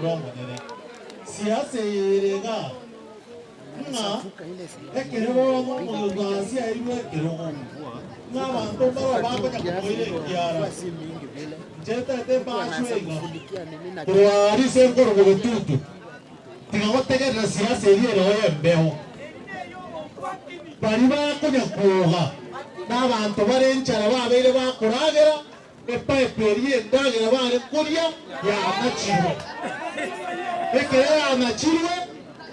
Omomura omonene, siasa eye ere igaa, ng'a ekero bono omogwasi airwe ekerogo, ng'a abanto mbaroo bakonya komoira ekiara. Inche ntagete mbachwe iga, korwa aria ase nkorokwa Getutu, tiga gotegerera siasa eria ereo y'embeo. Baria bakonya kwoga, na abanto bare enchara babeire bakoragera, Epaipi eria y'endagera baare koria yanachirwe. Ekero yanachirwe,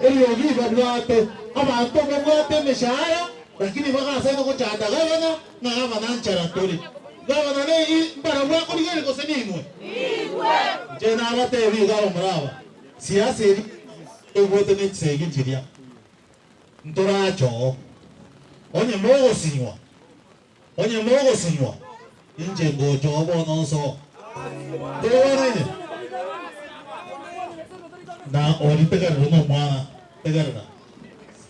eriogi babwate, abanto mbabwate emeshahara, lakini bagasaina gochanda gavana, ng'a gavana nchara tore. Gavana neyio mbarabwo akorigereria gose ninwe? Inche nabatebi iga abamura aba, siasa eria egwete ne chisegi nchiria, ntorache oo. Onye mogosinywa. Onye mogosinywa, inche ngocha oo bono nsoe. Tobwanaine? Na oria tegerera nomwana, tegerera.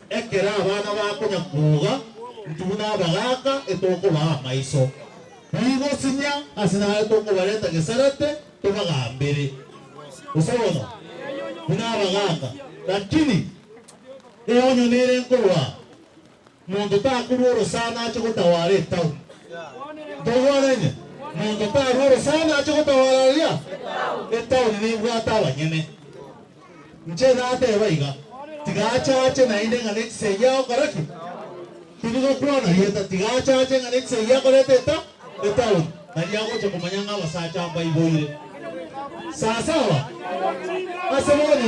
Ekero abana bakonya kwoga, intwe buna abagaaka etokobaa amaiso. Bigosinya ase naye tokobareta gesarate tobagambere. Gose bono? Buna abagaaka. Lakini eonyo nere nkorwa Monto takorua orosana ache gotawara etauni. Ntogwanene? Monto tarua orosana ache gotawara aria etauni nebwate abanyene. Inche nateba iga, tiga achache naende ng'a nechisegi agokora ki? Tindi gokwana rieta, tiga achache ng'a nechisegi akoreta eta etauni, nario agocha komanya ng'a abasacha mbaiboire. Sasawa? Ase bono.